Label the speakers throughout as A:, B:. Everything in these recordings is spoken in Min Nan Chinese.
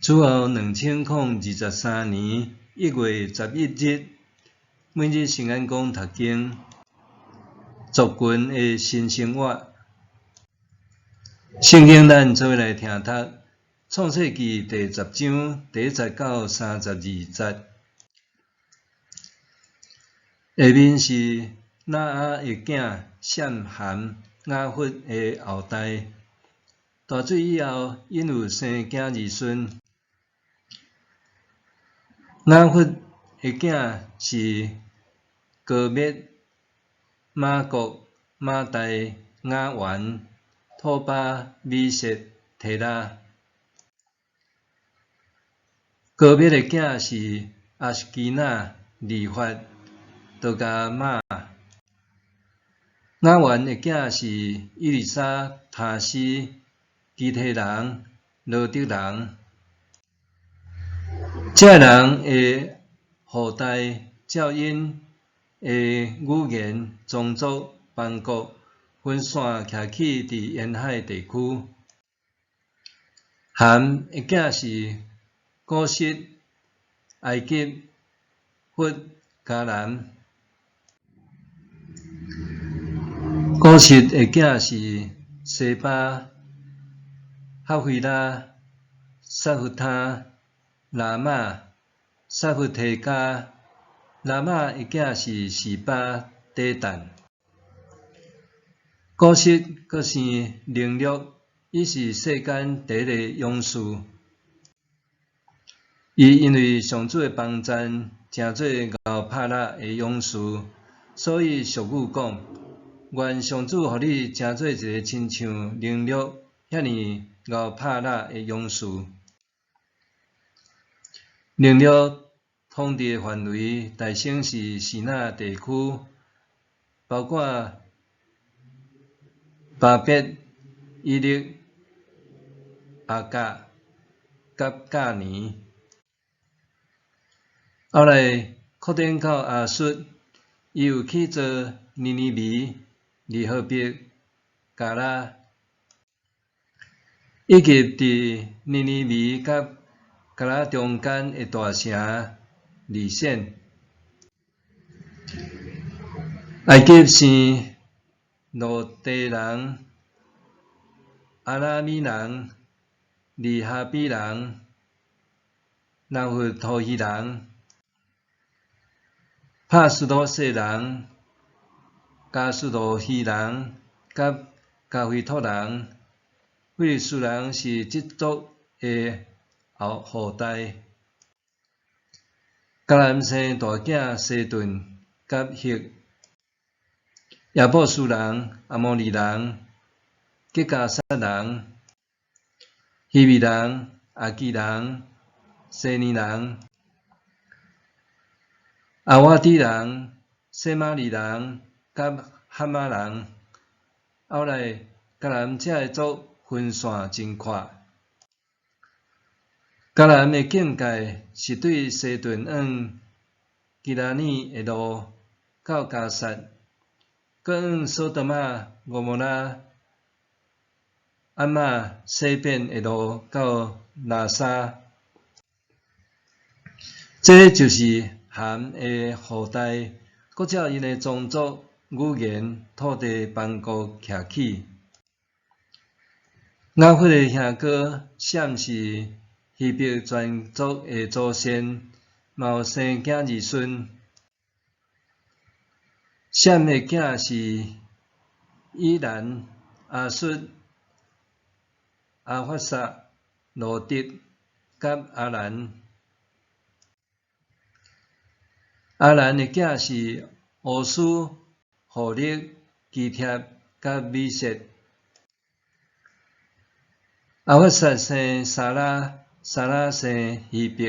A: 主後2023年1月11日，每日聖安講讀經，族群的新生活。聖經咱做伙來聽讀《創世記》第十章第一節到32節。下面是挪亞的囝閃、含、雅弗的後代。大水以後，𪜶有生囝兒孫。雅弗的囝是歌篾、瑪各、瑪代、雅萬、托巴、米設、提拉。歌篾的囝是亞實基拿、利法、多迦瑪。雅萬的囝是以利沙、他施、基提人、羅得人。這人的後代照𪜶的語言、宗族、邦國分散徛起佇沿海地區。含的囝是古實、埃及、弗、迦南。古實的囝是西巴、哈菲拉、薩弗他、拿瑪、薩弗提迦。拿瑪的囝是示巴、底但。古實閣生寧錄，伊是世間第一个勇士。伊因為上主的幫贊，成做𠢕拍獵的勇士，所以俗語講：願上主予你成做一个親像寧錄遐爾𠢕拍獵的勇士。寧錄統治的範圍大省是示拿地區，包括巴別、以勒、亞甲、佮迦尼。後來擴展到亞述，伊有起造尼尼微、利河伯、迦拉，以及佇尼尼微佮迦拉中間的大城利善。埃及生路得人、阿拉米人、利哈比人、拿弗圖希人、帕斯魯塞人、迦斯路希人佮迦非陀人。非利士人是這族的後代。迦南生大囝西頓佮赫，耶布斯人、阿摩利人、吉迦撒人、希未人、亞基人、西尼人、亞瓦底人、洗瑪利人佮哈馬人。後來迦南這个族分散真闊。迦南的境界是對西頓往基拉耳的路到迦薩，閣往索多瑪、蛾摩拉、按瑪西邊的路到拉沙。這就是含的後代，閣照𪜶的宗族、語言、土地、邦國徛起。雅弗的兄哥閃是希伯全族的祖先，嘛有生囝兒孫。閃的囝是以蘭、亞述、亞法薩、羅得佮亞蘭。亞蘭的囝是烏斯、戶勒、基帖佮米設。亞法薩生沙拉，沙拉生希伯。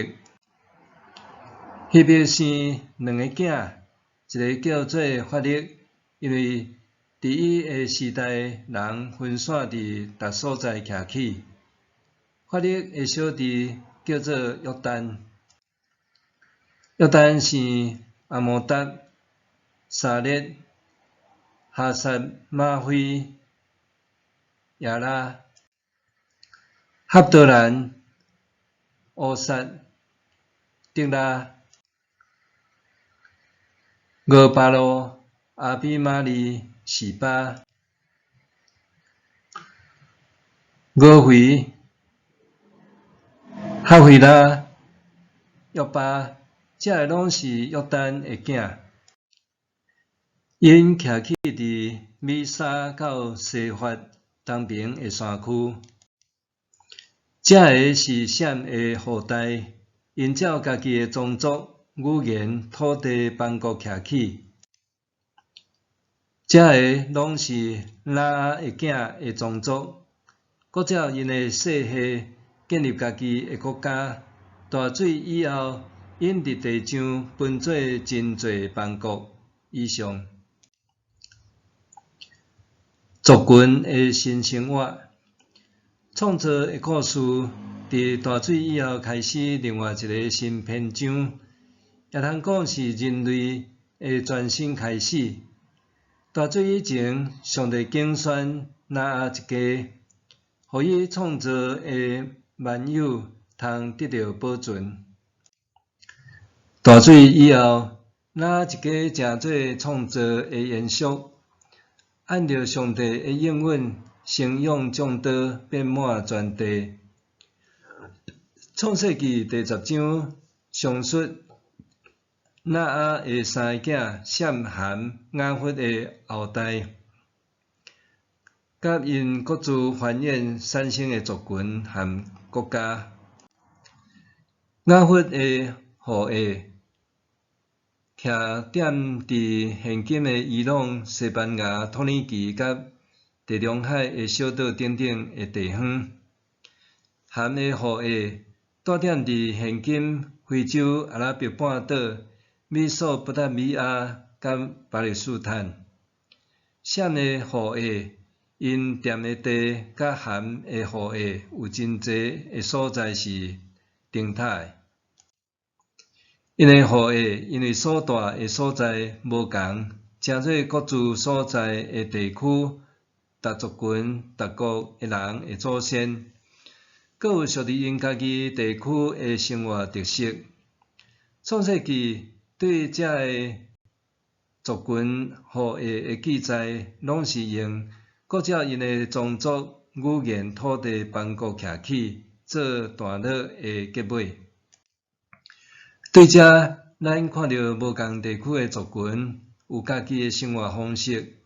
A: 希伯生兩个囝，一个叫做法勒，因為佇伊的時代，人分散佇逐所在徛起。法勒的小弟叫做約旦，約旦生阿摩達、沙列、哈撒瑪菲、耶拉、合多蘭、烏撒、得拉、俄巴路、亞比瑪利、示巴、俄腓、哈腓拉、約巴，這个攏是約旦的囝。𪜶徛起佇米沙到西法東爿的山區。這个是閃的後代，𪜶照家己的宗族、語言、土地、邦國徛起。這个攏是挪亞的囝的宗族，各照𪜶的世系建立家己的國家。大水以後，𪜶佇地上分做真濟邦國。以上。族群的新生活，創造的故事，佇大水以後開始另外一个新篇章，也通講是人類的全新開始。大水以前，上帝揀選挪亞一家，予伊創造的萬有通得著保存。大水以後，挪亞一家成做創造的延續。按著上帝的應允，生養眾多，遍滿全地。創世記第十章詳述挪亞的三个囝閃、含、雅弗的後代，佮𪜶各自繁衍產生的族群和國家。雅弗的後裔徛點佇現今的伊朗、西班牙、土耳其佮地中海的小島等等的地方。含的後裔駐點佇現今非洲阿拉伯半島、美索不達米亞佮巴勒斯坦。閃的後裔，𪜶踮的地佮含的後裔有真濟的所在是重疊的。𪜶的後裔因為所住的所在無仝，成做各自所在的地區、逐族群、逐國的人的祖先，閣有屬於𪜶家己地區的生活特色。創世記對這个族群後裔的記載，攏是用各照𪜶的宗族、語言、土地、邦國徛起，做段落的結尾。對這，咱看著無仝地區的族群有家己的生活方式。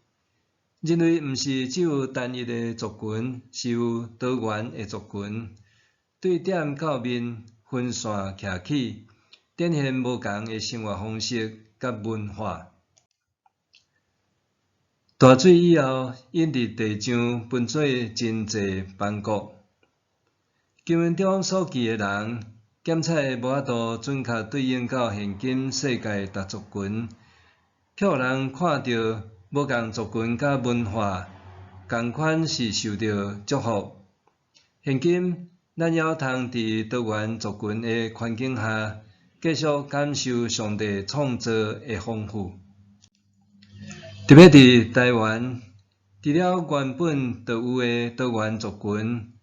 A: 人類毋是只有單一的族群，是有多元的族群。對點到面分線徛起，展現無仝的生活方式佮文化。大水以後，𪜶佇地上分做真濟邦國。經文中所記的人，檢採無法度準確對應到現今世界逐族群，卻予人看著無仝族群佮文化仝款是受著祝福。現今，咱猶通佇多元族群的環境下，繼續感受上帝創造的豐富。特別佇台灣，除了原本就有的多元族群，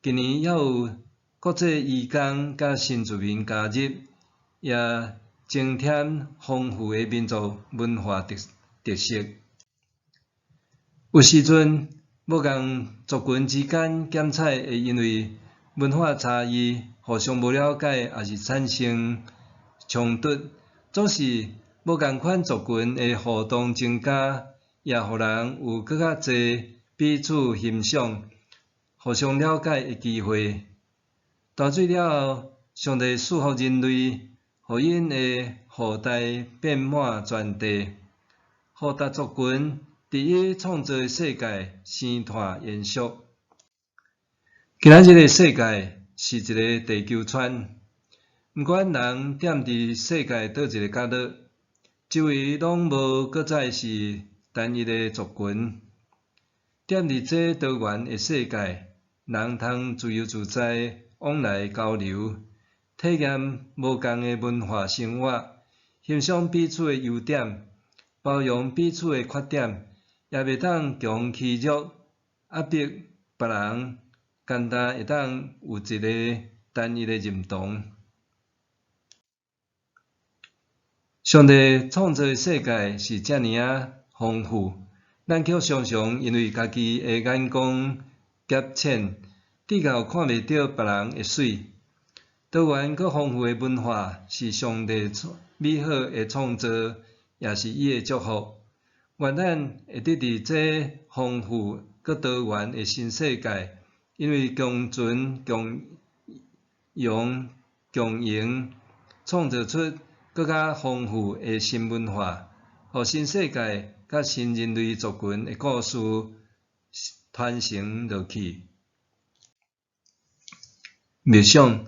A: 近年猶有國際移工佮新住民加入，也增添豐富的民族文化特特色。有時陣，無仝族群之間檢採會因為文化差異，互相無了解，抑是產生衝突。總是無仝款族群的互動增加，也予人有閣較濟彼此欣賞、互相了解的機會。大水了後，上帝賜福人類，予𪜶的後代遍滿全地，予逐族群佇伊創造的世界生湠延續。今仔日的世界是一个地球村，毋管人踮佇世界佗一个角落，周圍攏無閣再是單一的族群。踮佇這多元的世界，人通自由自在往來交流，體驗無仝的文化生活，欣賞彼此的優點，包容彼此的缺點，也袂當強欺弱、壓迫別人，簡單會當有一个單一的認同。上帝創造的世界是遮爾仔豐富，咱卻常常因為家己的眼光狹淺，直到看袂著別人的媠。多元閣豐富的文化是上帝美好的創造，也是伊的祝福。願咱會得佇這豐富閣多元的新世界，因為共存、共榮、共贏，創造出閣較豐富的新文化，予新世界佮新人類族群的故事傳承落去。默想，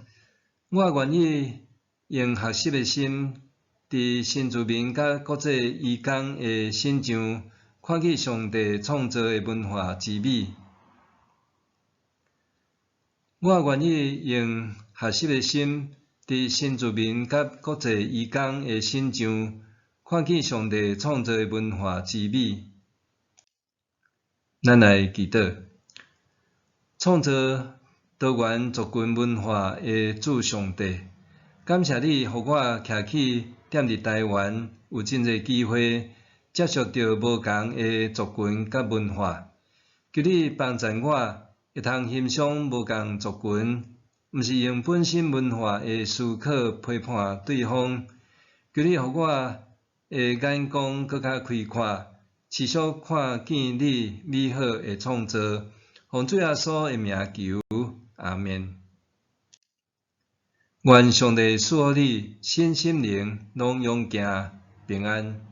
A: 我願意用學習的心，佇新住民佮國際移工的身上，看見上帝創造的文化之美。我願意用學習的心，佇新住民佮國際移工的身上，看見上帝創造的文化之美。咱來祈禱，創造多元族群文化的主上帝，感謝你予我徛起踮佇台灣，有真濟機會接觸著無仝的族群佮文化。求你幫助我，會通欣賞無仝族群，毋是用本身文化的思考批判對方。求你予我的眼光閣較開闊，持續看見你美好的創造。奉主耶穌的名求，阿們。願上帝賜予你身心靈攏勇健平安。